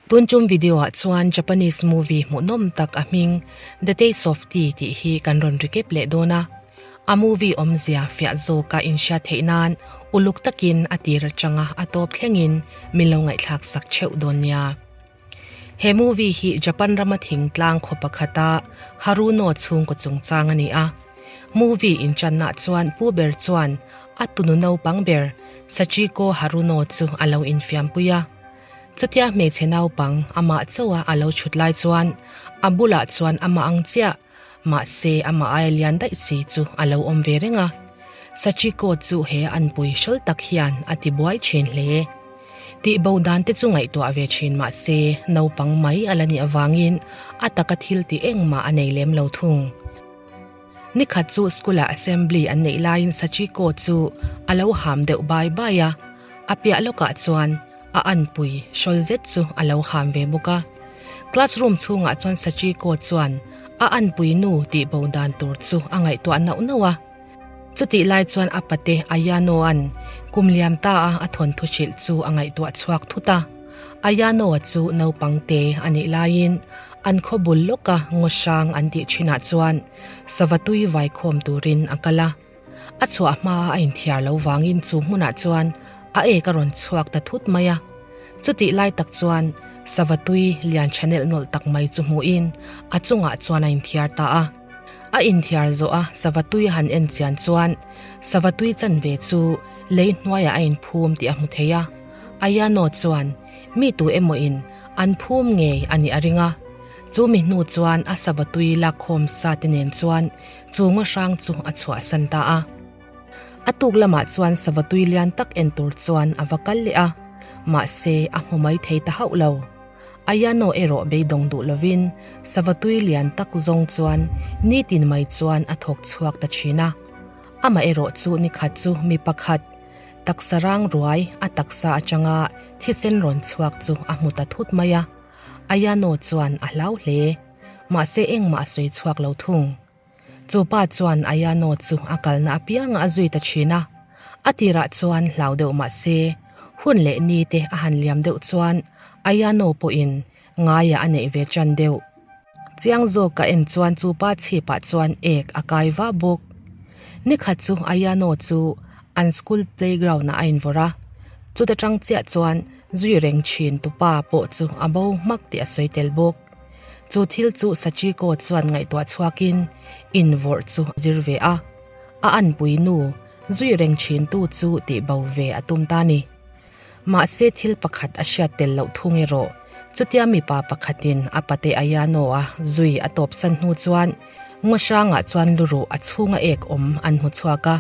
Tun tum video ah chuan Japanese movie hmuhnawm tak a hming The Taste of Tea tih hi kan rawn recap leh dawn a. A movie awmzia fiah zawka inhriat theih nan uluk takin a tir atanga a tawp thlengin min lo ngaihthlak sak theuh dawn nia. He movie hi Japan rama thingtlang khaw pakhata Haruno chhungkaw chungchang a ni a. Movie inchanna chuan pu ber chuan a tunu naupang ber Sachiko Haruno chu a lo infiampui a. Chutia hmeichhe naupang amah chauha a lo chhut lai chuan a bulah chuan amah ang chiah, mahse amah aia lian daih si chu a lo awm ve reng a. Sachiko chu he anpui hrawl tak hian a ti buai thin hle. Tih bo dan te chu ngaihtuah ve thin mahse naupang mai a la nih avangin a taka thil tih engmah a nei lem lo thung. Nikhat chu school ah assembly an neih laiin Sachiko chu a lo ham deuh bai bai a, a piah lawkah chuan a anpui hrawl zet chu a lo ham ve bawk a. Classroom chhungah chuan Sachiko chuan a anpui nu tih bo dan tur chu a ngaihtuah nauh nauh a. Chutih lai chuan a pate Ayano-a'n kum liam ta a a thawnthu hrilh chu a ngaihtuah chhuak thut a. Ayano-a chu naupang te a nih laiin an khaw bul lawka ngaw hrang an tih thinah chuan sava tui vaikhawm turin a kal a. A chhuah hma a inthiar lo vangin chu hmunah chuan a ek a rawn chhuak ta thut mai a. Chutih lai tak chuan sava tui lian tha nelh nawlh tak mai chu hmuhin a chungah chuan a inthiar ta a. A inthiar zawh a sava tui a han en chian chuan sava tui chanve chu lei hnuaiah a inphum tih a hmu thei a. Ayano chuan mi tu emaw in an phum ngei a nih a ring a. Chu mi hnu chuan a sava tui lakkhawm sa te nen chuan chu ngaw hrang chu a chhuahsan ta a. A tuk lamah chuan sava tui lian tak en tur chuan a va kal leh a, mahse a hmu mai thei ta hauh lo. Ayano erawh beidawng duh lovin sava tui lian tak zawng chuan nitin mai chuan a thawk chhuak ta thin a. Amah erawh chu nikhat chu mi pakhat taksa rang ruai a taksa atanga thisen rawn chhuak chu a hmu ta thut mai a. Ayano chuan a hlau hle. Mahse engmah a sawi chhuak lo thung. Chu pa chuan Ayano chu a kalna apiangah a zui ta thin a, a tirah chuan hlau deuh mah se, hun leh ni te a han liam deuh chuan Ayano pawhin ngaiah a neih ve tan deuh. Chiang zawk a en chuan chu pa chhipah chuan ek a kai vah bawk. Nikhat chu Ayano chu an school playground ah a invawrh a, chuta tang chiah chuan zui reng thin tupa pawh chu a bo hmak tih a sawi tel bawk. Chu thil chu Sachiko chuan ngaihtuah chhuakin invawrh chu a zir ve a, a anpui nu zui reng thintu chu tih bo ve a tum ta ni. Mahse thil pakhat a hriat tel loh thung erawh chutia mipa pakhatin a pate Ayano-a zui a tawpsan hnu chuan ngaw hrangah chuan luruh a chhunga ek awm an hmu chhuak a.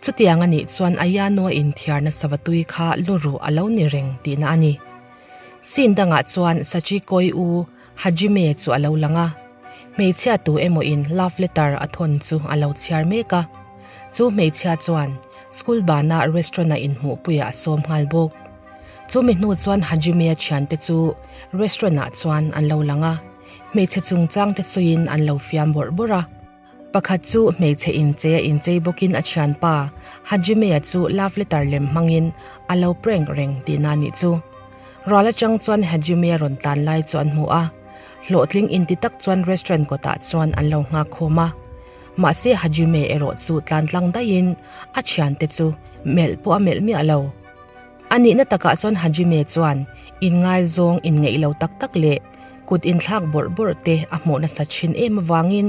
Chutiang a nih chuan Ayano-a inthiarna savatui kha luruh a lo ni reng tihna a ni. Scene dangah chuan Sachikoi u Hajime chu a lo lang a, hmeichhia tu emaw in love letter a thawn chu a lo chhiar mek a. Chu hmeichhia chuan school bana restaurant a inhmuhpuiah a sawm nghal bawk. Chu mi hnu chuan Hajime-a thiante chu restaurant ah chuan an lo lang a, hmeichhe chungchang te sawiin an lo fiam bawrh bawrh a. Pakhat chu hmeichhe inchei a inchei bawkin a thianpa Hajime-a chu love letter lem hmangin a lo prank reng tihna a nih chu. Rual atang chuan Hajime-a rawn tlan lai chu an hmu a, hlawhtling inti tak chuan restaurant kawtah chuan an lo nghak khawm a. Mahse Hajime erawh chu tlan tlang daihin a thiante chu melh pawh a melh miah lo. A nihna takah chuan Hajime chuan inngaizawng inngeih lo tak tak leh kut inthlak bawrh bawrh te a hmuh nasa thin em avangin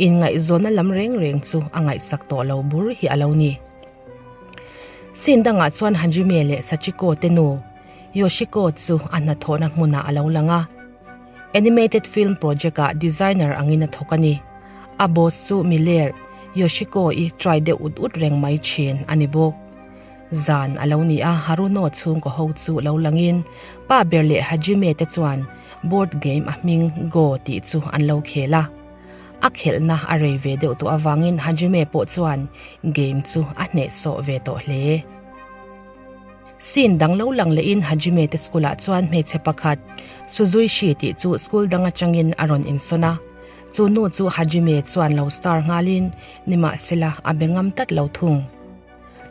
inngaihzawnna lam reng reng chu a ngaihsak tawh lo bur hi a lo ni. Scene dangah chuan Hajime leh Sachiko te nu Yoshiko chu a hnathawhna hmunah a lo lang a. Animated film project-ah designer angin a thawk a ni. A boss chu miler Yoshiko-i try deuh ut ut reng mai thin a ni bawk. Zan a lo ni a, Haruno chhungkaw ho chu lo langin pa ber leh Hajime te chuan board game a hming Go tih chu an lo khel a. A khelhna a rei ve deuh tawh avangin Hajime pawh chuan game chu a hnehsawh ve tawh hle. Scene dang lo lang lehin Hajime te school ah chuan hmeichhe pakhat Suzuishi tih chu school dang atangin a rawn insawn a. Chu nu chu Hajime chuan lo star nghalin nimahsela a be ngam tlat lo thung.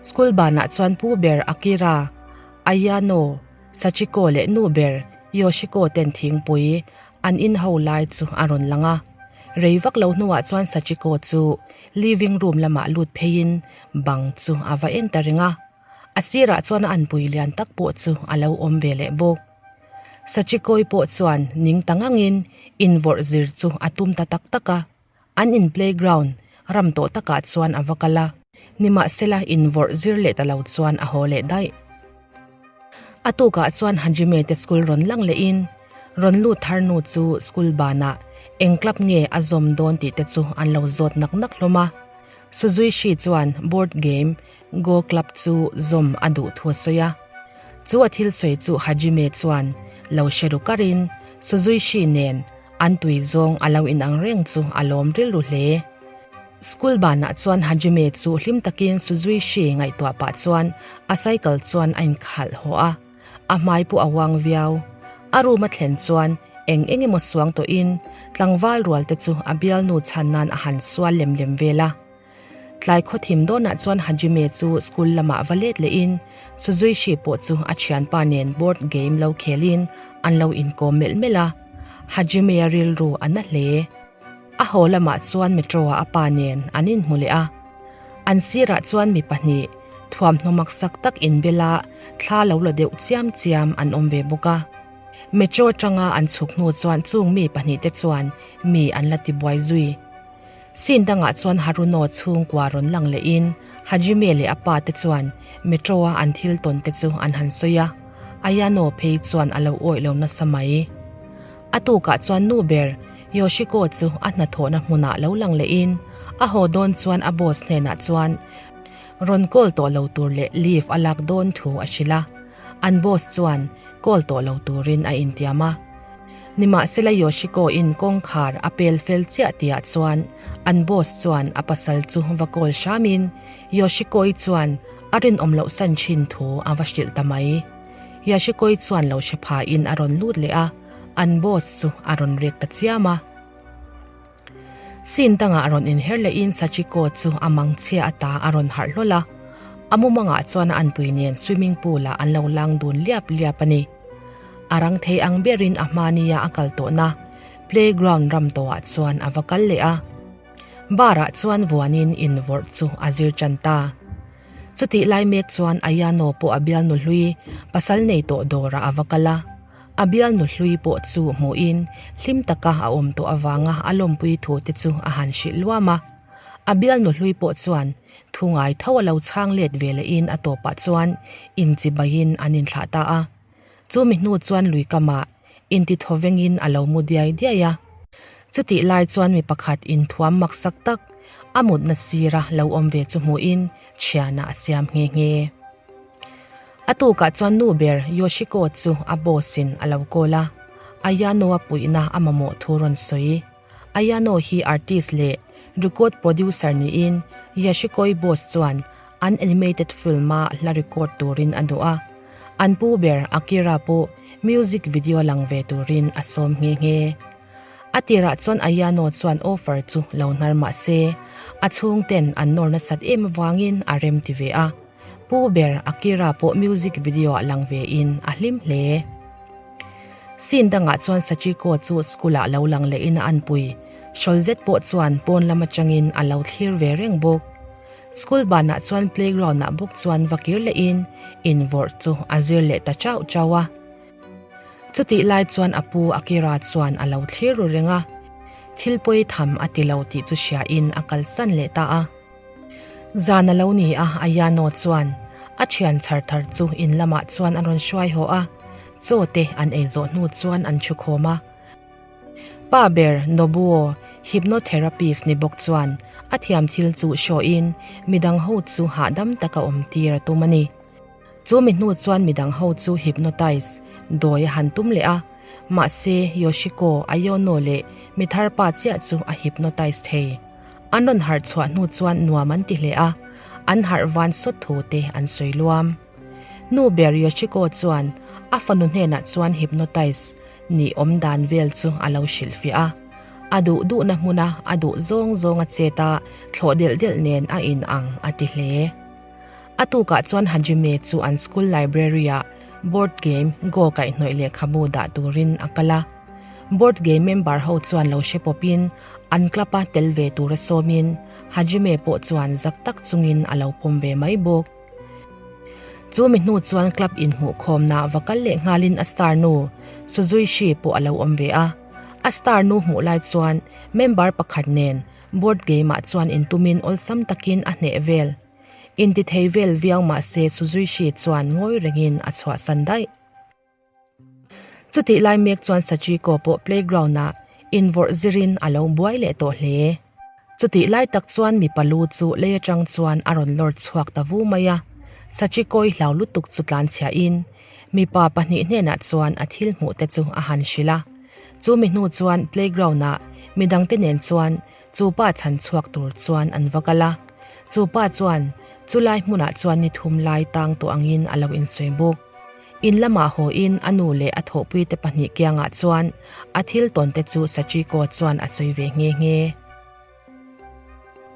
School banah chuan pu ber Akira, Ayano, Sachiko leh nu ber Yoshiko ten thingpui an in ho lai chu a rawn lang a. Rei vak lo hnuah chuan Sachiko chu living room lamah lut pheiin bang chu a va en ta reng a. A sirah chuan a anpui lian tak pawh chu a lo awm ve leh bawk. Sachikoi pawh chuan ning ta ngangin invawrh zir chu a tum ta tak tak a. An in playground ram tawh takah chuan a va kal a, nimahsela invawrh zir leh ta lo chuan a haw leh daih. A tukah chuan Hajime te school rawn lang lehin rawn lut thar nu chu school banah eng club nge a zawm dawn tih te chu an lo zawt nak nak hlawm a. Suzuishi chuan board game Go club chu zawm a duh thu a sawi a. Chu a thil sawi chu Hajime chuan lo hre ru karin Suzuishi nen An tui zawng a lo inang reng chu a lawm rilru hle. School banah chuan Hajime chu hlim takin Suzuishi ngaihtuah pah chuan a cycle chuan a inkhalh haw a, a hmai pawh a uang viau. A room a thlen chuan eng eng emaw suang tawhin tlangval rual te chu a bialnu chhan nan a han sual lem lem vel a. Tlai khawthim dawnah chuan Hajime chu school lamah va let lehin Suzuishi pawh chu a thianpa nen board game lo khelin an lo inkawm melh melh a. Hajime-a rilru a na hle. A haw lamah chuan metro-ah a pa nen an inhmu leh a. An sirah chuan mi pahnih thuamhnaw maksak tak inbela thla lo la deuh chiam chiam an awm ve bawk a. Metro atanga an chhuk hnu chuan chung mi pahnihte chuan mi an la tibuai zui. Scene dangah chuan Haruno chhungkua rawn lang lehin Hajime leh a pa te chuan metro-a an thil tawn te chu an han sawi a, Ayano phei chuan a lo awih lo nasa mai. A tukah chuan nu ber Yoshiko chu a hnathawhna hmunah lo lang lehin a haw dawn chuan a boss hnenah chuan rawn call tawh lo tur leh leave a lak dawn thu a hrilh a, an boss chuan call tawh lo turin a intiam a. Nimahsela Yoshiko in kawngkhar a pel fel chiah tihah chuan an boss chuan a pasal chu va call hramin Yoshiko-i chuan a rinawm loh san thin thu a va hrilh ta mai. Yashiko-i chuan lo hre phain a rawn lut leh a, an boss chu a rawn rek ta chiam a. Scene dangah rawn inher lehin Sachiko chu a mangchhia ata a rawn harh hlawl a, a mumangah chuan a anpui nen swimming pool-ah an lo lang dun liap liap a ni. A rang thei ang berin a hmania a kal tawhna playground ram tawhah chuan a va kal leh a. Bar-ah chuan vuanin invawrh chu a zir tan ta. Chutih lai mek chuan Ayano pawh a bialnu hlui pasal nei tawh dawrah a va kal a. A bialnu hlui pawh chu hmuhin hlim taka a awm tawh avanga a lawmpui thu te chu a han hrilh luam a. A bialnu hlui pawh chuan thu ngai tho a lo chhang let ve lehin a tawpah chuan inchibaiin an inthlah ta a. Chu mi hnu chuan lui kamah intithaw vengin a lo mu diai diai a. Chutih lai chuan mi pakhat inthuam maksak tak a mutna sira lo awm ve chu hmuhin thianah a siam nghe nghe. A tukah chuan nu ber Yoshiko chu a boss in a lo call a, Ayano a puihna a mamawh thu rawn sawi. Ayano hi artist leh record producer niin Yoshiko-i boss chuan an animated film a hla record turin a duh a, an pu ber Akira pawh music video lang ve turin a sawm nghe nghe. A tirah chuan Ayano chuan offer chu lo hnar mah se, a chhungten an nawr nasat em avangin a rem ti ve a. Pu ber Akira pawh music video ah lang ve in a hlim hle. Scene dangah chuan Sachiko chu school ah lo lang leh in a anpui. Hrawl zet pawh chuan pawn lam atangin a lo thlir ve reng bawk. School banah chuan playground ah bawk chuan va kir leh in invawrh chu a zir leh ta chauh chauh a. Chutih lai chuan a pu Akira chuan a lo thlir ru reng a. Thil pawi tham a ti lo tih chu hria in a kalsan leh ta a. Zan a lo ni a, Ayano chuan a thian chhar thar chu in lamah chuan a rawn hruai haw a, chaw te an ei zawh hnu chuan an thu khawm a. Pa ber Nobuo, hypnotherapist ni bawk chuan a thiam thil chu hrawhin midang ho chu hahdam taka awm tir a tum a ni. Chu mi hnu chuan midang ho chu hypnotize, dawi a han tum leh a, mahse Yoshiko, Ayono leh mi thar pa chiah chu a hypnotize thei. An rawn harh chhuah hnu chuan nuam an ti hle a, an harh van sawt thu te an sawi luam. Nu ber Yoshiko chuan a fanu hnenah chuan hypnotize nih awm dan vel chu a lo hrilhfiah a. A duh duhna hmuna a duh zawng zawng a chet a, thlawh delh delh nen a in ang a ti hle. A tukah chuan Hajime chu an school library ah Board game Go kaihhnawih lehkhabu dah turin a kal a. Board game member ho chuan lo hre pawpin an club a tel ve tura sawmin Hajime pawh chuan zak tak chungin a lo pawm ve mai bawk. Chu mi hnu chuan club inhmuhkhawmna va kal leh nghalin a star nu Suzuishi pawh a lo awm ve a. A star nu hmuh lai chuan member pakhat nen board game ah chuan intumin awlsam takin a hneh vel. Intithei vel viau mahse Suzuishi chuan ngawi rengin a chhuahsan daih. Chutih lai mek chuan Sachiko pawh playground ah invawrh zirin a lo buai leh tawh hle. Chutih lai tak chuan mipa lu chu lei atang chuan a rawn lawr chhuak ta vu mai a, Sachiko-i hlau lutuk chu tlanchhiahin mipa pahnih hnenah chuan a thil hmuh te chu a han hrilh a. Chu mi hnu chuan playground ah midangte nen chuan chu pa chhan chhuak tur chuan an va kal a. Chu pa chuan chulai hmunah chuan ni thum lai tang tawh angin a lo insawi bawk. In lamah hawiin a nu leh a thawhpuite pahnih kiangah chuan a thil tawnte chu Sachiko chuan a sawi ve nghe nghe.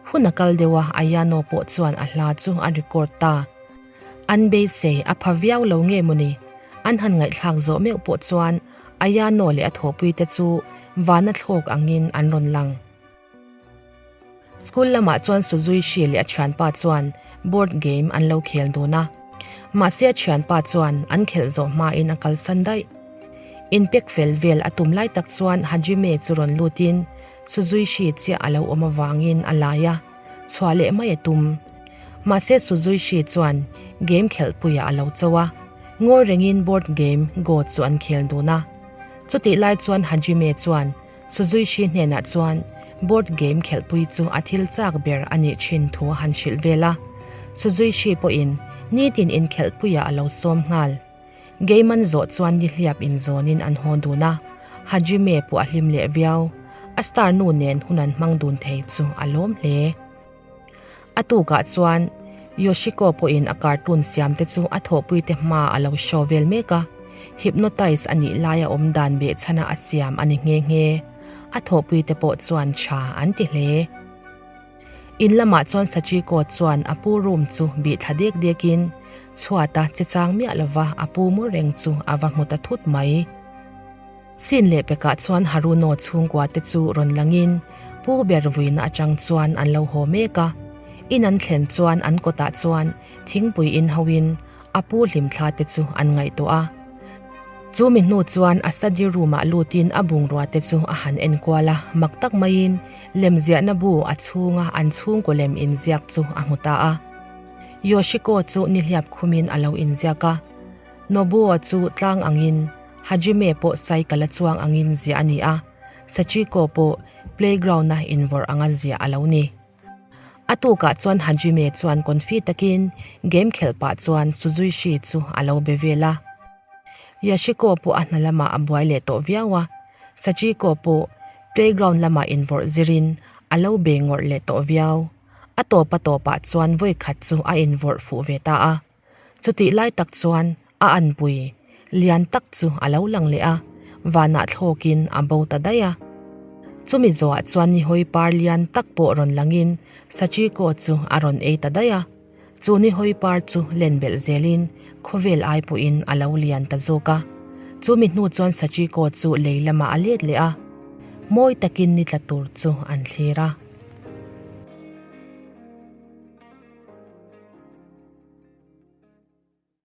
Hun a kal deuh a, Ayano pawh chuan a hla chu a record ta. An beisei a pha viau lo nge mawni? An han ngaihthlak zawh meuh pawh chuan Ayano leh a thawhpuite chu vana thlawk angin an rawn lang. School lamah chuan Suzuishi leh a thianpa chuan board game an lo khel dun a. Mahse a thianpa chuan an khelh zawh hmain a kalsan daih. Inpek fel vel a tum lai tak chuan Hajime chu rawn lutin Suzuishi chiah a lo awm avangin a lai a, chhuah leh mai a tum. Mahse Suzuishi chuan game khelhpuiah a lo cho a, ngawi rengin board game Go chu an khel dun a. Chutih lai chuan Hajime chuan Suzuishi hnenah chuan board game khelhpui chu a thil chak ber a nih thin thu a han hrilh vel a. Suzuishi pawhin nitin inkhelhpuiah a lo sawm nghal. Game an zawh chuan nihliap inzawnin an haw dun a, Hajime pawh a hlim leh viau. A star nu nen hun an hmang dun thei chu a lawm hle. A tukah chuan Yoshiko pawhin a cartoon siamte chu a thawhpuite hma a lo show vel mek a, hypnotize a nih laia awm dan behchhana a siam a ni nghe nghe. A thawhpuite pawh chuan tha an ti hle. In lamah chuan Sachiko chuan a pu room chu bih thla dek dekin chhuata che chang miah lova a pu mu reng chu a va hmu ta thut mai. Sin leh pekah chuan Haruno chhungkua te chu rawn langin pu ber vuina atang chuan an lo haw mek a. In an thlen chuan an kawtah chuan thingpui in hoin a pu hlimthla te chu an ngaihtuah a. Chu mi hnu chuan a study room ah lutin a bungrua te chu a han enkual a, mak tak maiin lemziahna bu a chhunga an chhungkaw lem inziak chu a hmu ta a. Yoshiko chu nihliap khumin a lo inziak a. Nobuo chu tlang angin Hajime pawh cycle a chuang angin ziah a ni a, Sachiko pawh playground-a invawrh anga ziah a lo ni. A tukah chuan Hajime chuan confi takin game khelh pah chuan Suzuishi chu a lo be vel a. Yashiko pawh a hna lamah a buai leh tawh viau a, Sachiko pawh playground lamah invawrh zirin a lo be ngawrh leh tawh viau. A tawp a tawpah chuan vawikhat chu a invawrh fuh ve ta a. Chutih lai tak chuan a anpui lian tak chu a lo lang leh a, vanah thlawkin a bo ta daih a. Chumi zawhah chuan nihawi par lian tak pawh rawn langin Sachiko chu a rawn ei ta daih a. Chu nihawi par chu len belh zelin khawvel ai pawhin a lo lian ta zawk a. Chumi hnu chuan Sachiko chu lei lamah a let leh a, mawi takin ni tla tur chu an thlir a.